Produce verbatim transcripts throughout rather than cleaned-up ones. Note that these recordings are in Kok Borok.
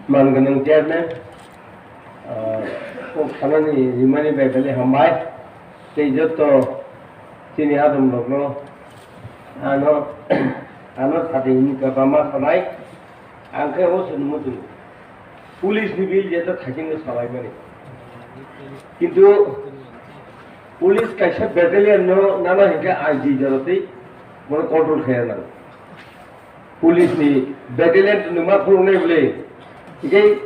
Manganang chairman, ah, kok sanani rimani bai belai hambai. Tei joto chini adom rokno ano, ano sadi hinwi kwbangma sanai. Ang khe o se nungwi tongo. Police ni bill jeta thaiching no salai mani. Kintu police kaisa battalion no nana hinkhe I G jora tei bono control khaina nango. Police ni battalion no ma phurungnai bole. Hinkhe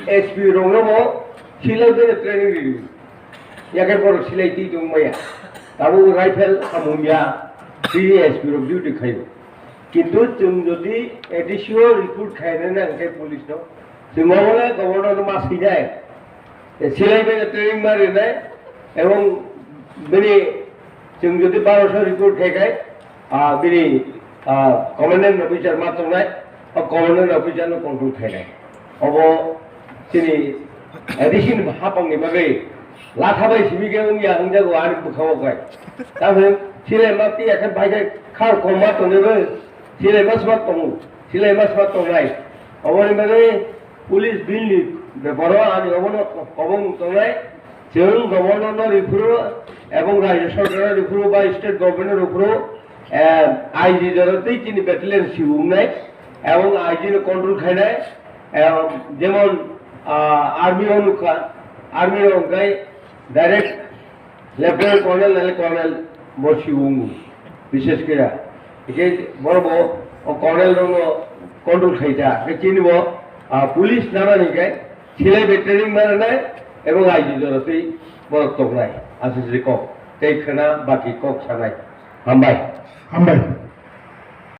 S P rok no bo silai bene training ridi. Yakhe borok silai twi tong maya. Tabuk rifle hamung ya. Twi S P rok duty khaio. Kintu chwng jodi A D C o report khainai na hwnkhe police no, chwng omo le governor no ma swinai. Silai bai training ma rinai. Ebong bini chwng jodi baroso report khai khai, ah, bini, ah, commandant officer ma tongnai, o commandant officer no control khainai. Obo chini addition hapang ni bagwi latha bai simi khe wngya wngjago ani bwkha o kai. Tamni silai ma tiya khe bai khe khar koma tongwi bai silai ma sma tongo, silai ma sma tongnai. Oboni bagwi police bill ni beparo ani obono kobong tongnai. Chwng governor no riphuru ebong rajya sarkar no riphuru ba state government no riphuru, eh, I G jora tei chini battalion sibungnai. Ebong I G no control khainai, eh, jemon, ah, army o nukha, army o hwnkhe direct lieutenant colonel nale colonel bo sibungo, bishes khe ya. Hwnkhe borok bo o colonel rokno control khaita, hwnkhe chini bo, ah, police nana hwnkhe silai bai training ma rwnai, ebong I G jora tei borok tongnai, aswk se kok tei khwna baki kok sanai. Hambai. Hambai.